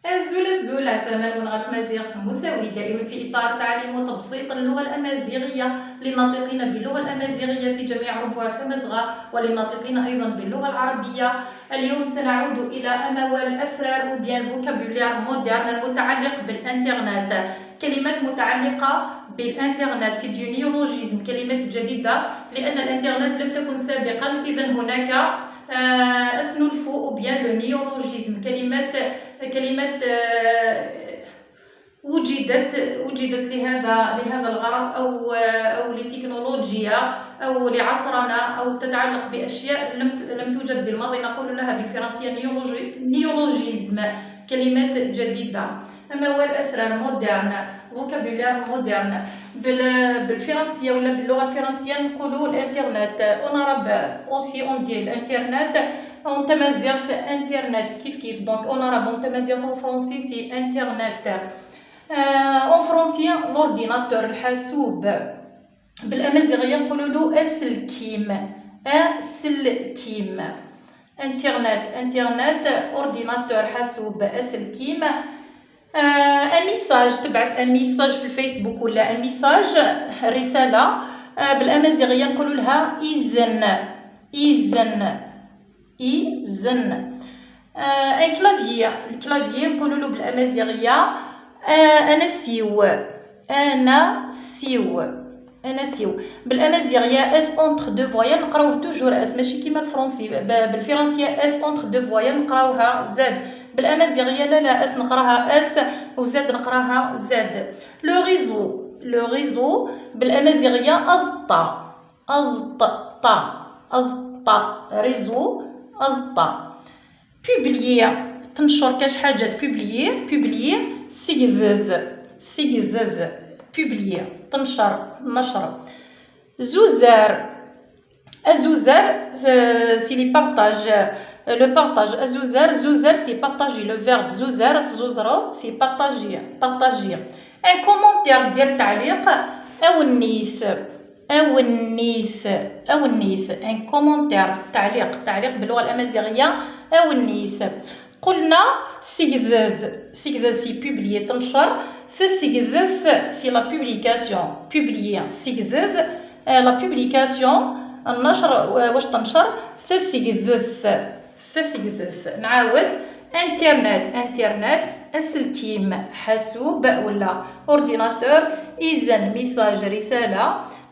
أزول أزول عسلامة ونغات مازيغ مساوي، دائما في إطار تعليم وتبسيط اللغة الأمازيغية للناطقين باللغة الأمازيغية في جميع ربوع ثمزغة وللناطقين أيضا باللغة العربية. اليوم سنعود إلى أموال أفرار ou bien vocabulaire moderne المتعلق بالإنترنت، كلمات متعلقة بالإنترنت، c'est du néologisme، كلمات جديدة لأن الإنترنت لم تكن سابقا. إذا هناك أسنلفو ou bien le néologisme، كلمات وجدت لهذا الغرض او للتكنولوجيا او لعصرنا او تتعلق باشياء لم توجد بالماضي، نقول لها بالفرنسيه néologisme، كلمات جديده. اموال اثرار moderne، vocabulaire moderne. بالفرنسيه ولا باللغه الفرنسيه نقولوا الانترنت، en arabe aussi on dit الانترنت، en تمازيغ انترنت كيف كيف. donc en arabe، en تمازيغ، en français c'est internet، en français l'ordinateur، الحاسوب. بالامازيغيه نقولوا له اسلكيم، اسلكيم. انترنت، انترنت، ordinateur، حاسوب، اسلكيم. un message، تبعث un message في الفيسبوك ولا un message، رساله، بالامازيغيه نقولوا لها اذن، اذن، اذن. un clavier، ال clavier نقولوا له بالامازيغيه اناسيو، اناسيو، اناسيو. بالامازيغيه s entre deux voyelles نقراوه toujours s، ماشي كيما الفرنسي. بالفرنسيه s entre deux voyelles نقراوها z، بالامازيغيه لا لا، s نقراها s و z نقراها z. le réseau، le réseau بالامازيغيه ازطا، ازطا، ازطا، réseau، ازطا. publier، تنشر كاش حاجه، publier، publier، سيفذ، سيفذ، publier، تنشر، نشر. زوزر، الزوزر c'est les partages، le partage. ازوزر، زوزر، c'est partager، le verbe زوزر، زوزرو، c'est partager، partager. un commentaire، دير تعليق، اونيث، اونيث، اونيث. un commentaire، تعليق، تعليق باللغه الامازيغيه اونيث. قلنا سيكذذ، سيكذذ c'est publier، تنشر. تسيكذذ c'est la publication، publier، سيكذذ la publication، النشر، واش تنشر. تسيكذذ، تسيكذذ. نعاود: انترنت، انترنت، السلكيم، حاسوب ولا ordinateur، اذن، message، رساله،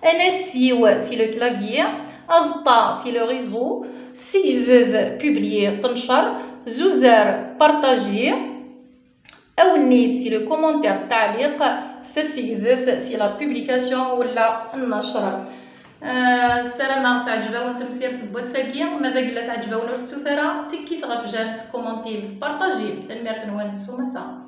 اناسيو c'est le clavier، ازطا c'est le réseau، سيذذ publier، تنشر، زوزر partager، اونيت c'est le commentaire، تعليق، فسيذذ c'est la publication ولا النشر. السلامة. تعجبون تمسير بوساكي ماذا قلت تعجبون تسوثرا تكيت غف j'aime، commenter، partager. تنميرت نوان سومثا.